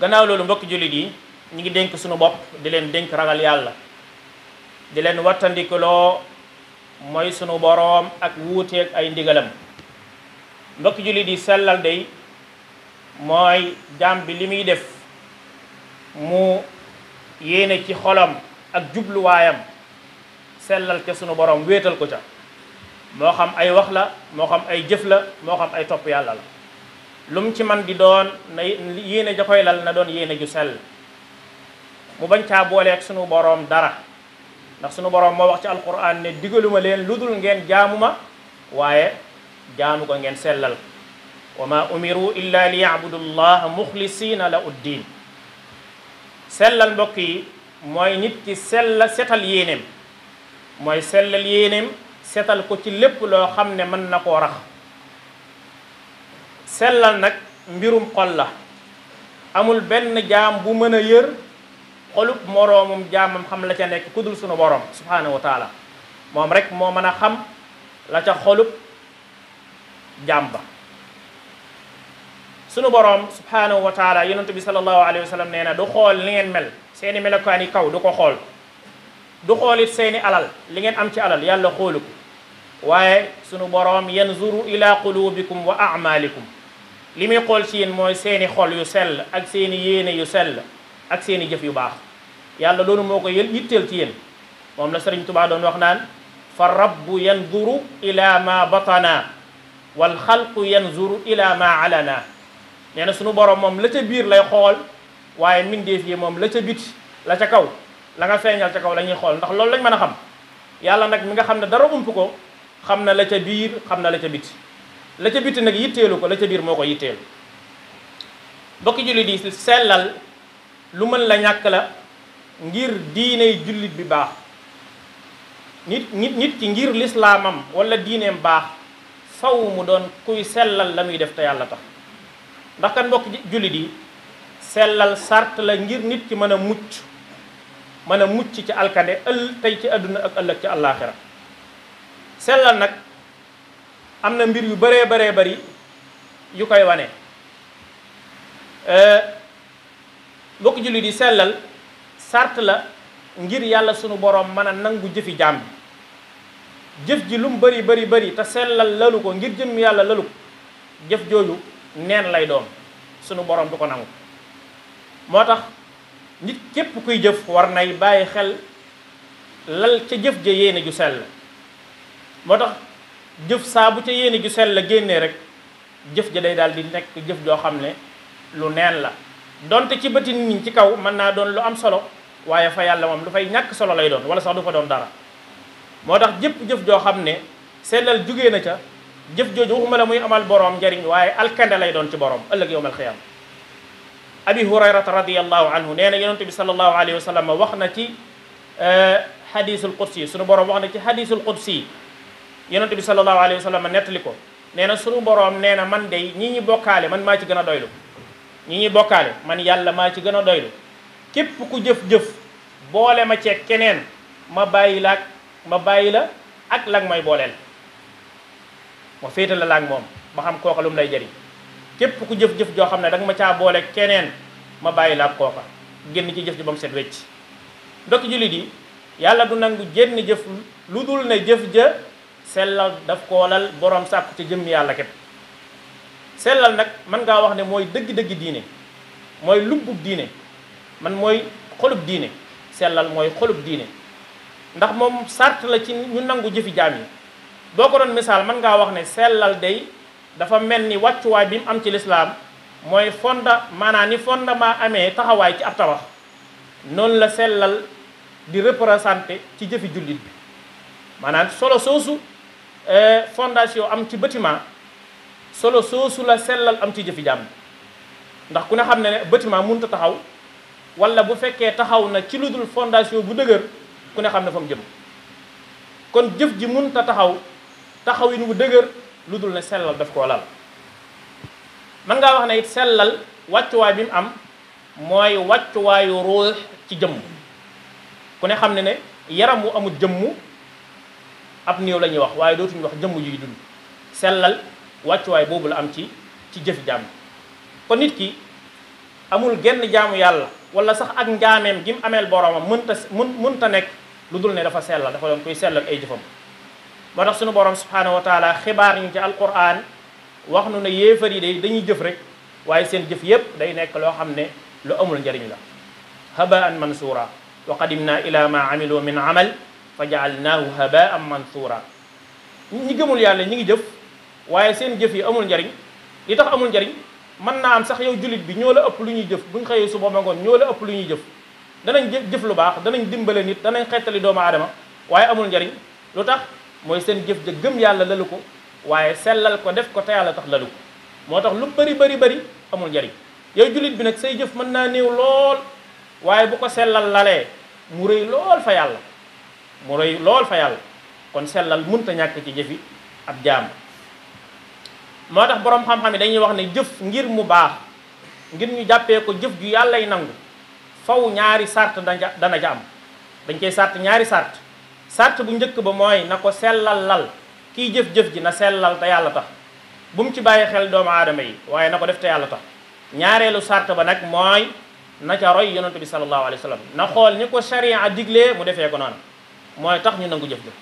gannaaw loolu mbokki jullit yi ñi ngi dénk suñu bopp di leen dénk ragal yàlla di leen wattandikuloo mooy sunu boroom ak wuuteeg ay ndigalam mbokki jullit yi sellal day mooy jaam bi li muy def mu yéene ci xolam ak jubluwaayam sellal ca sunu boroom wéetal ko ca moo xam ay wax la moo xam ay jëf la moo xam ay topp yàlla la lu mu ci man di doon na yéene ja koy lal na doon yéene ju sell mu bañ caa booleeg sunu boroom dara ndax sunu boroom moo wax ci alquran ne digaluma leen lu dul ngeen jaamu ma waaye jaamu ko ngeen sellal wa ma umiru illa li yabudu llaha muxlisina la uddiin sellal mbokk yi mooy nit ki setal yéeneem mooy sellal yéeneem setal ko ci lépp loo xam ne mën na koo rax sellal nag mbirum xol la amul benn jaam bu mën a yër xolub moroomum jaamam xam la ca nekk ku dul sunu borom subhanahu wa taala moom rek moo mën a xam la ca xolub jaam ba sunu borom subhanahu wa taala yonent bi sallallahu alayhi wa sallam nee na du xool li ngeen mel seeni melokaan yi kaw du ko xool du xoolit seeni alal li ngeen am ci alal yàlla xoolu ko waaye sunu borom yanzuru ila qulubikum wa a'malikum li muy xool ci yéen mooy seeni xol yu sell ak seeni yéene yu sell ak seeni jëf yu baax yàlla loolu moo ko yitteel ci yéen moom la Sëriñ Tuubaa doon wax naan fa rabbu yanzuru ila ma batana wal xalqu yanzuru ila ma alana nee na sunu borom moom la ca biir lay xool waaye mbindeef yi moom la ca biti la ca kaw la nga feeñal ca kaw la ñuy xool ndax loolu lañ mën a xam yàlla nag mi nga xam ne dara ump ko xam na la ca biir xam na la ca biti la ca biti nag yitteelu ko la ca biir moo ko yitteel bokki jullit yi sellal lu mën la ñàkk la ngir diiney jullit bi baax nit ki ngir lislaamam wala diineem baax faw mu doon kuy sellal la muy def te yàlla tax ndax kan mbokk jullit yi sellal sart la ngir nit ki mën a mucc ci alkande tey ci àdduna ak ëllëg ci àllaaxira sellal nag am na mbir yu bëree bari yu koy wane mbokk jullit yi sellal sart la ngir yàlla sunu boroom mën a nangu jëfi jaam bi jëf ji lu mu bari te sellal lalu ko ngir jëm yàlla lalu ko jëf jooju neen lay doon sunu boroom du ko nangu moo tax nit képp kuy jëf war nay bàyyi xel lal ca jëf ja yéene ju sell moo tax jëf saa bu ca yéene ju sell la génnee rek jëf ja day daal di nekk jëf joo xam ne lu neen la donte ci bëti nit ñi ci kaw mën naa doon lu am solo waaye fa yàlla moom lu fay ñàkk solo lay doon wala sax du fa doon dara moo tax jëf joo xam ne sellal jugee na ca jëf jooju waxuma la muy amal boroom njariñ waaye alkande lay doon ci boroom ëllëg yawmal xiyaama abi hurayrata radiallahu anhu nee na yonent bi sallallahu alayhi wa sallam wax na ci hadisul qudsi sunu boroom wax na ci hadisul qudsi yonent bi sallallahu alayhi wa sallam nettali ko nee na sunu boroom nee na man day ñi bokkaale man maa ci gën a doylu ñi bokkaale man yàlla maa ci gën a doylu képp ku jëf-jëf boole ma ceeg keneen ma bàyyi la ak lag may booleel ma féetal la ak moom ba xam kooka lu mu lay jëriñ képp ku jëf-jëf joo xam ne danga ma caa boole keneen ma bàyyi la ak kooka génn ci jëf ji ba mu set wecc ndokki jullit yi yàlla du nangu jenn jëf lu dul ne jëf ja sellal daf koo lal borom sàkku ci jëmm yàlla képp sellal nag mën ngaa wax ne mooy dëgg-dëgg diine mooy lubbub diine man mooy xolub diine sellal mooy xolub diine ndax moom sart la ci ñu nangu jëfi jaam yi boo ko doon misaal mën ngaa wax ne sellal day dafa mel ni wàccuwaay bi mu am ci lislaam mooy maanaam ni fondement amee taxawaay ci ab tabax noonu la sellal di représenté ci jëfi jullit bi maanaam solo soosu fondation am ci bâtiment solo soosu la sellal am ci jëfi jaam bi ndax ku ne xam ne bâtiment mënut a taxaw wala bu fekkee taxaw na ci lu dul fondation bu dëgër ku ne xam ne fa mu jëm kon jëf ji mënut a taxawin bu dëgër lu dul ne sellal daf koo lal mën ngaa wax ne it sellal wàccuwaay bi mu am mooy wàccuwaayu ruux ci jëmm ku ne xam ne yaram wu amul jëmm ab néew la ñuy wax waaye dootuñu wax jëmm yuy dund sellal wàccuwaay boobu la am ci jëfi jàmm kon nit ki amul genn jaamu yàlla wala sax ak njaameem gi mu ameel boromam mënta nekk lu dul ne dafa sellal, dafa doon kuy sellal ay jëfam. moo tax sunu borom subhanahu wa taala xibaar ñu ci alquran wax nu ne yéefar yi day dañuy jëf rek waaye seen jëf yépp day nekk loo xam ne lu amul njariñ la. habaan mansura wa qadimna ila ma amilu min amal fa jaalnaahu habaan mansura. ñi gëmul yàlla ñi ngi jëf waaye seen jëf yi amul njariñ. li tax amul njariñ mën naa am sax yow jullit bi ñoo la ëpp lu ñuy jëf buñ xëyee suba ba ngoon ñoo la ëpp lu ñuy jëf danañ jëf lu baax danañ dimbale nit danañ xettali doomu aadama waaye amul njariñ. lu tax mooy seen jëf ja gëm yàlla lalu ko waaye sellal ko def ko te yàlla tax lalu ko moo tax lu bari amul njariñ. yow jullit bi nag say jëf mën naa néew lool waaye bu ko sellal lalee mu rëy lool fa yàlla kon sellal munta ñàkk ci jëfi ab jaam. moo tax boroom xam-xam yi dañuy wax ne jëf ngir mu baax ngir ñu jàppee ko jëf ju yàllay nangu faw ñaari sart dana ca am. dañ koy sart ñaari sart bu njëkk ba mooy na ko sellal lal kiy jëf-jëf ji na sellal te yàlla tax bu mu ci bàyyi xel doomu aadama yi waaye na ko def te yàlla tax. ñaareelu sart ba nag mooy na ca roy yonent bi sallallahu alayhi wa sallam na xool ni ko sharia diglee mu defee ko noonu mooy tax ñu nangu jëf ja.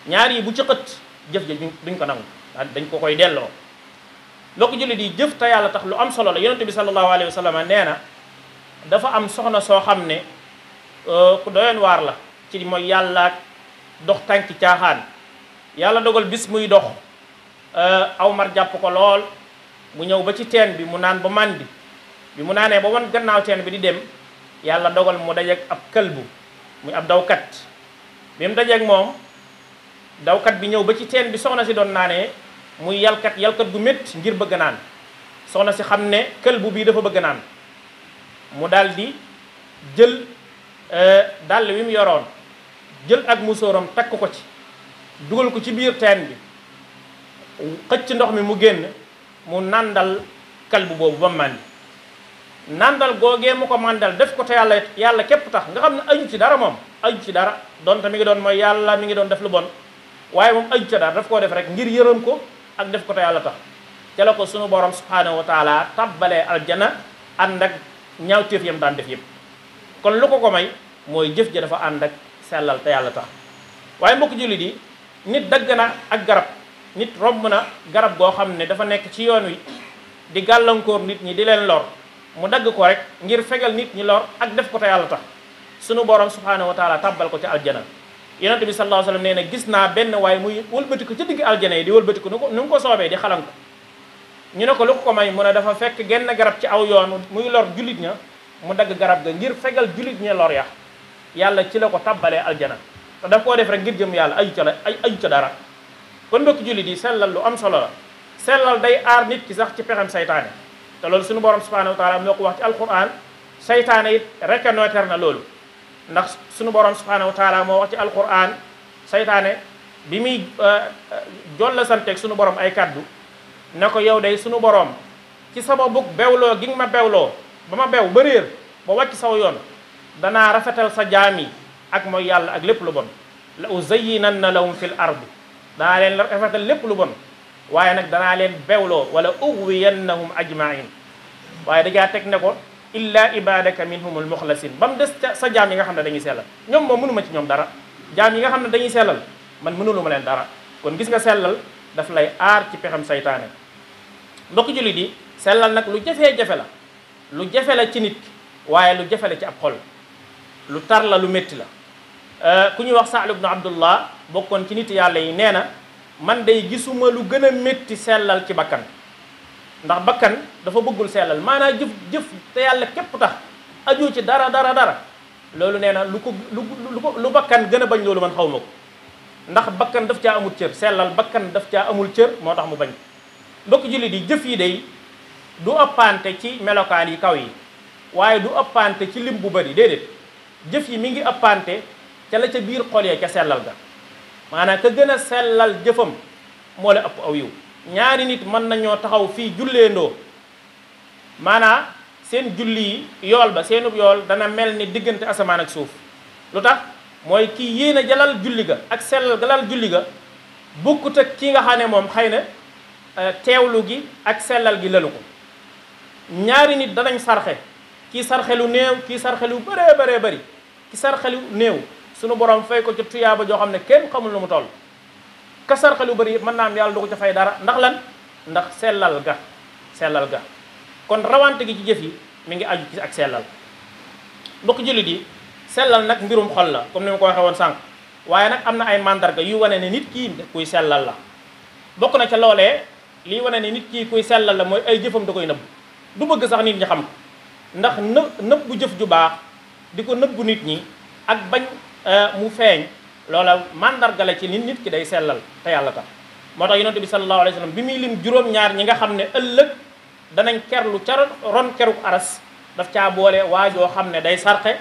ñaar yi bu ci xët jëf ja duñ ko nangu dañ ko koy delloo. mbokk jullit yi jëf te yàlla tax lu am solo la. yonent bi sallallahu alayhi wa sallam nee na dafa am soxna soo xam ne ku doyoon waar la ci mooy yàlla dox tànki caaxaan. yàlla dogal bis muy dox aw mar jàpp ko lool mu ñëw ba ci teen bi mu naan ba màndi bi mu naanee ba wan gannaaw teen bi di dem yàlla dogal mu dajeeg ab këlbu muy ab dawkat. bi mu dajeeg moom dawkat bi ñëw ba ci teen bi soxna si doon naanee muy yalkat gu métti ngir bëgg naan. soxna si xam ne këlbu bii dafa bëgg naan mu daal di jël dàll wi mu yoroon jël ak musóoram takk ko ci dugal ko ci biir teen bi xëcc ndox mi mu génn mu nàndal kalbu boobu ba màndi. nàndal googee mu ko màndal def ko te yàlla képp tax nga xam ne aju ci dara moom aju ci dara donte mi ngi doon mooy yàlla mi ngi doon def lu bon waaye moom aju ca dara daf koo def rek ngir yërëm ko ak def ko te yàlla tax ca la ko sunu borom subhanahu wa taala tabbalee aljana ànd ak ñaawteef yam daan def yëpp. kon lu ko may mooy jëf ja dafa ànd ak sellal te yàlla tax. waaye mbokk jullit yi nit dagg na ak garab nit romb na garab goo xam ne dafa nekk ci yoon wi di gàllankoor nit ñi di leen lor mu dagg ko rek ngir fegal nit ñi lor ak def ko te yàlla tax sunu borom subhanahu wa taala tabbal ko ci aljana. yonent bi sallallahu alayhi wa sallam nee na gis naa benn waaye muy wëlbati ko ci digg aljana yi di wëlbati ko nu mu ko soobee di xalan ko ñu ne ko lu ko may mu ne dafa fekk genn garab ci aw yoon muy lor jullit ña mu dagg garab ga ngir fegal jullit ña lor ya yàlla ci la ko tabbalee aljana te daf koo def rek ngir jëm yàlla aju ca dara. kon mbokk jullit yi sellal lu am solo la. sellal day aar nit ki sax ci pexem saytaane te loolu suñu borom subhanahu wa taala moo ko wax ci alquran. saytaane it reconnaître na loolu ndax suñu borom subhanahu wa taala moo wax ci alquran saytaane bi muy jolla santeeg suñu borom ay kaddu ne ko yow day suñu borom ci sama bug bewloo gi nga ma bewloo ba ma bew ba réer ba wàcc saw yoon danaa rafetal sa jaam yi ak mooy yàlla ak lépp lu bon. la uzayyinanna lahum fil ardi danaa leen rafetal lépp lu bon waaye nag danaa leen bewloo wala ughwiyannahum ajmain waaye dajaa teg ne ko illa ibadaka minhumul muxlasin ba mu des sa jaam yi nga xam ne dañuy sellal ñoom moom mënuma ci ñoom dara. jaam yi nga xam ne dañuy sellal man mënuluma leen dara. kon gis nga sellal daf lay aar ci pexam saytaane. mbokk jullit yi sellal nag lu jafe-jafe la lu jafe la ci nit waaye lu jafe la ci ab xol lu tar la lu métti la. ku ñuy wax Sahl ibn Abdullah bokkoon ci nit yàlla yi nee na man day gisuma lu gën a métti sellal ci bakkan ndax bakkan dafa bëggul sellal maanaam jëf te yàlla képp tax aju ci dara loolu nee na lu bakkan gën a bañ loolu man xaw ma ko ndax bakkan daf caa amul cër sellal bakkan daf caa amul cër moo tax mu bañ. mbokk jullit yi jëf yi day du ëppante ci melokaan yi kaw yi waaye du ëppante ci lim bu bari déedéet jëf yi mi ngi ëppante ca la ca biir xol ya ca sellal ga maanaam ka gën a sellal jëfam moo la ëpp aw yiw. ñaari nit mën nañoo taxaw fii julleendoo maanaam seen julli yi yool ba seenub yool dana mel ni diggante asamaan ak suuf lu tax mooy kii yéen a jalal julli ga ak sellal galal julli ga bokkut ak ki nga xam ne moom xëy na teewlu gi ak sellal gi lalu ko. ñaari nit danañ sarxe kii sarxelu néew kii sarxelu bëree bëri ki sarxelu néew sunu borom fay ko ci tuyaaba joo xam ne kenn xamul nu mu toll ka sarxelu bëri mën naa am yàlla du ko ca fay dara ndax lan ndax sellal ga kon rawante gi ci jëf yi mi ngi aju ci ak sellal mbokk jullit yi sellal nag mbirum xol la comme ni ma ko waxee woon sànq waaye nag am na ay mandarga yu wane ne nit kii kuy sellal la bokk na ca loolee lii wane ne nit kii kuy sellal la mooy ay jëfam da koy nëbb du bëgg sax nit ñi xam ko ndax nëbbu jëf ju baax di ko nëbbu nit ñi ak bañ mu feeñ loola mandarga la ci nit ki day sellal te yàlla tax moo tax yonent bi sallallahu alayhi wa sallam bi muy lim juróom-ñaar ñi nga xam ne ëllëg danañ kerlu ca ron keruk aras daf caa boole waajoo xam ne day sarxe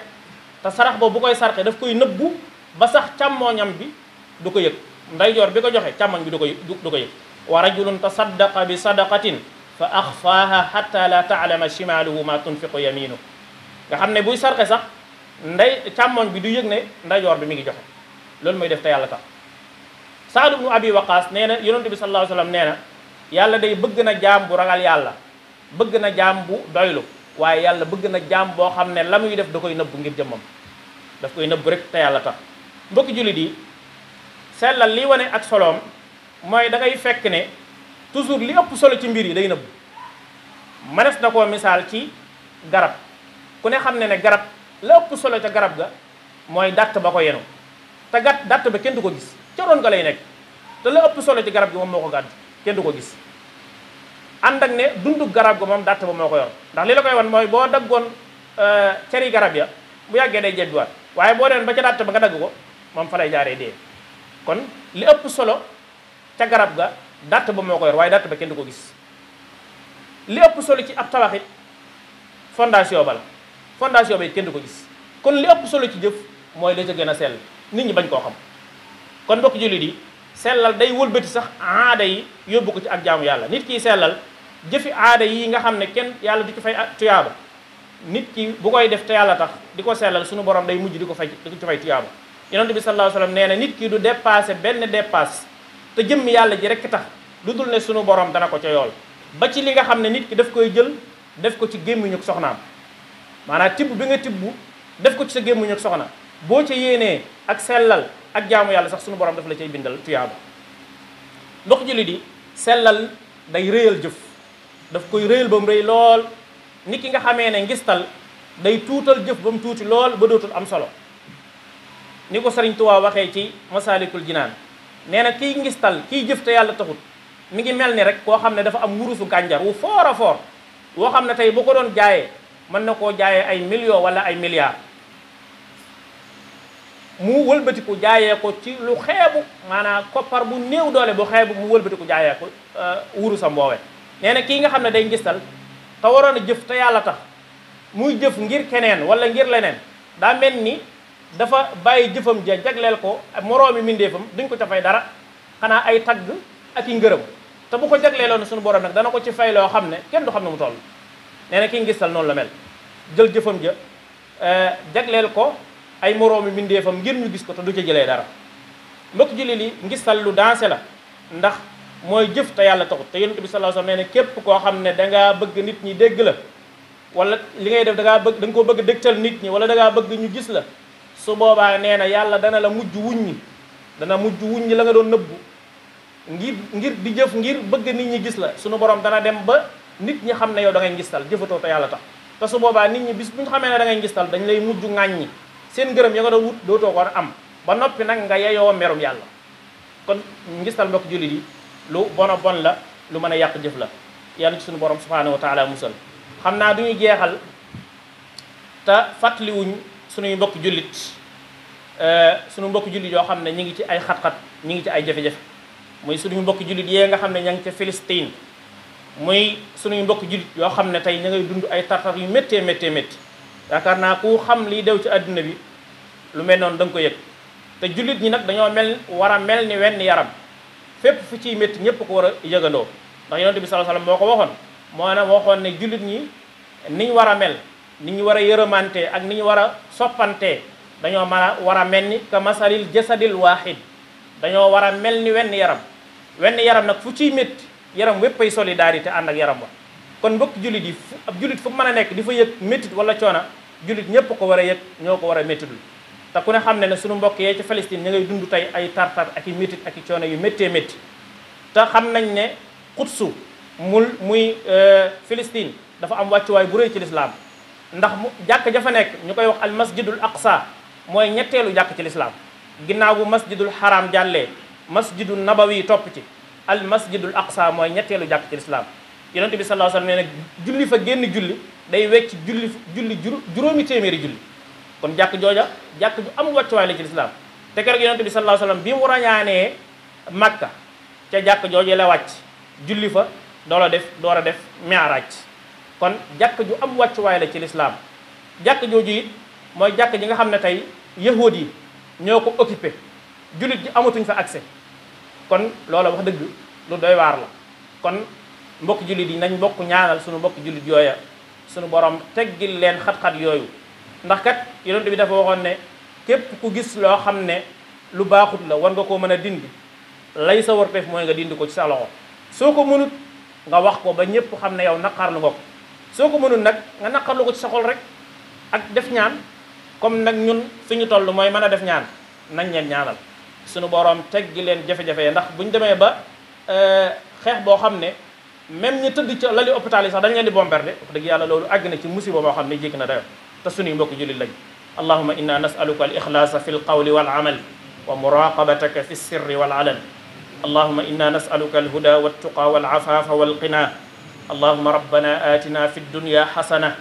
te sarax boobu bu koy sarxe daf koy nëbbu ba sax càmmooñam bi du ko yëg ndeyjoor bi ko joxe càmmoñ bi du ko yëg wa rajulun tasaddaqa bi sadaqatin fa axfaaha hatta la taalama shimaaluhu ma tunfiqu yaminu nga xam ne buy sarxe sax càmmoñ bi du yëg ne ndeyjoor bi mi ngi joxe loolu mooy def te yàlla tax Saad ibnu Abi Waqaas nee na yonent bi sallallahu alayhi wa sallam nee na yàlla day bëgg na jaam bu ragal yàlla bëgg na jaam bu doylu waaye yàlla bëgg na jaam boo xam ne la muy def da koy nëbb ngir jëmmam daf koy nëbb rek te yàlla tax mbokki jullit yi sellal li wane ak soloom mooy da ngay fekk ne toujours li ëpp solo ci mbir yi day nëbb mënees na koo misaal ci garab ku ne xam ne ne garab la ëpp solo ca garab ga mooy datt ba ko yenu te datt ba kenn du ko gis ca roon ga lay nekk te la ëpp solo ci garab gi moom moo ko gàddu kenn du ko gis ànd ak ne dundu garab ga moom datt ba moo ko yor ndax li la koy wan mooy boo daggoon ceri garab ya bu yàggee day jebbiwaat waaye boo demee ba ca datt ba nga dagg ko moom fa lay jaaree dee kon li ëpp solo ca garab ga datt ba moo ko yor waaye datt ba kenn du ko gis li ëpp solo ci ab tabaxit fondation ba la fondation ba it kenn du ko gis kon li ëpp solo ci jëf mooy la ca gën a sell nit ñi bañ koo xam kon mbokk jullit yi sellal day wëlbati sax aada yi yóbbu ko ci ak jaamu yàlla nit kiy sellal jëfi aada yi nga xam ne kenn yàlla di ko fay tuyaaba nit ki bu koy def te yàlla tax di ko sellal suñu borom day mujj di ko ci fay tuyaaba yonent bi sallallahu alayhi wa sallam nee na nit ki du dépassé benn dépasse te jëmmi yàlla ji rekk tax lu dul ne suñu borom dana ko ca yool ba ci li nga xam ne nit ki daf koy jël def ko ci gémmiñu soxnaam maanaam tibb bi nga tibb def ko ci sa gémmiñu soxna boo ca yéenee ak sellal ak jaamu yàlla sax suñu borom daf la cay bindal tuyaaba ndox jullit yi sellal day rëyal jëf daf koy rëyal ba mu rëy lool nit ki nga xamee ne ngistal day tuutal jëf ba mu tuuti lool ba dootul am solo ni ko Sëriñ Tuubaa waxee ci Masaalikul Jinaan nee na kiy ngistal kiy jëf te yàlla taxut mi ngi mel ni rek koo xam ne dafa am wurusu gànjar wu foor a foor woo xam ne tey bu ko doon jaayee mën na koo jaayee ay millions wala ay milliards mu wëlbatiku jaayee ko ci lu xeebu maanaam koppar bu néew doole bu xeebu mu wëlbatiku jaayee ko wurusa mboowe nee na kii nga xam ne day ngistal te waroon a jëf te yàlla tax muy jëf ngir keneen wala ngir leneen daa mel ni dafa bàyyi jëfam ja jagleel ko moroomi mindeefam duñ ko ca fay dara xanaa ay tagg ak i ngërëm te bu ko jagleeloon suñu borom nag dana ko ci fay loo xam ne kenn du xam ne mu toll nee na kii ngistal noonu la mel jël jëfam ja jagleel ko ay moroomi mindeefam ngir ñu gis ko te du ca jëlee dara mbokk julli li ngistal lu dansé la ndax mooy jëf te yàlla taxut te yonent bi sallallahu alayhi wasallam nee na képp koo xam ne dangaa bëgg nit ñi dégg la wala li ngay def da nga koo bëgg dégtal nit ñi wala da ngaa bëgg ñu gis la su boobaa nee na yàlla dana la mujj wuññi la nga doon nëbbu ngir di jëf ngir bëgg nit ñi gis la sunu borom dana dem ba nit ñi xam ne yow da ngay ngistal jëfatoo te yàlla tax te su boobaa nit ñi bis bu ñu xamee ne da ngay ngistal dañ lay mujj ŋàññi seen ngërëm ya nga doon wut dootoo ko am ba noppi nag nga yeyoo merum yàlla kon ngistal mbokk jullit yi lu bona bon la lu mën a yàq jëf la yàlla ci sunu borom subhanahu wa taala musal xam naa du ñu jeexal te fàttaliwuñ suñuy mbokk jullit suñu mbokk jullit yoo xam ne ñi ngi ci ay xat-xat ñi ngi ci ay jafe-jafe muy suñu mbokk jullit yee nga xam ne ña ngi ca Palestine muy suñuy mbokk jullit yoo xam ne tey ña ngay dund ay tartar yu méttee yaakaar naa ku xam liy dew ci àdduna bi lu mel noonu da nga ko yëg te jullit ñi nag dañoo war a mel ni wenn yaram fépp fu ciy métti ñëpp ko war a yëgandoo ndax yonent bi sallallahu alayhi wasallam moo ko waxoon moo ne waxoon ne jullit ñi niñ war a mel ni ñu war a yërëmante ak ni ñu war a soppante dañoo war a mel ni ka masalil jasadil wahid dañoo war a mel ni wenn yaram nag fu ciy métti yaram wépp ay solidarité ànd ak yaram ba kon mbokk jullit yi ab jullit fu mën a nekk di fa yëg méttit wala coona jullit ñëpp ko war a yëg ñoo ko war a méttitul te ku ne xam ne ne suñu mbokk yee ci Palestine ñu ngay dund tey ay tartar ak i méttit ak i coono yu méttee métti te xam nañ ne Quds muy Palestine dafa am wàccuwaay bu rëy ci lislaam ndax mu jàkk ja fa nekk ñu koy wax al masjidul aqsa mooy ñetteelu jàkk ci lislaam ginnaaw bu masjidul haram jàllee masjidul nabawi topp ci al masjidul aqsa mooy ñetteelu jàkk ci lislaam yonente bi sallallahu alayhi wasallam nee na julli fa génn julli day wecc julli juróomi téeméeri julli kon jàkk jooja jàkk ju am wàccuwaay la ci lislaam te keroog yonente bi sallallahu alayhi wasallam bi mu rañaanee Makka ca jàkk jooju la wàcc julli fa door a def mi'raj kon jàkk ju am wàccuwaay la ci lislaam jàkk jooju it mooy jàkk ji nga xam ne tey yahuud yi ñoo ko occupé jullit ji amatuñ fa accès kon loola wax dëgg lu doy waar la kon mbokk jullit yi nañ bokk ñaanal suñu mbokk jullit yooya suñu borom teggil leen xat-xat yooyu ndax kat yonent bi dafa waxoon ne képp ku gis loo xam ne lu baaxut la war nga koo mën a dindi lay sa warteef mooy nga dindi ko ci sa loxo soo ko mënut nga wax ko ba ñëpp xam ne yow naqarlu nga ko soo ko mënut nag nga naqarlu ko ci sa xol rek ak def ñaan comme nag ñun fi ñu toll mooy mën a def ñaan nañ leen ñaanal suñu borom teggi leen jafe-jafe ndax buñ demee ba xeex boo xam ne même ñi tëdd ca lali hôpital yi sax dañ leen di bombarder wax dëgg yàlla loolu àgg na ci musiba moo xam ne jékki na dayo te suñuy mbokk jullit lañ allahumma inna nas'aluka al ikhlasa fi l qawli wal amal wa muraqabataka fi sirri wal alan allahumma inna nas'aluka al huda wat tuqa wal afafa wal qina allahumma rabbana atina fi dunya hasana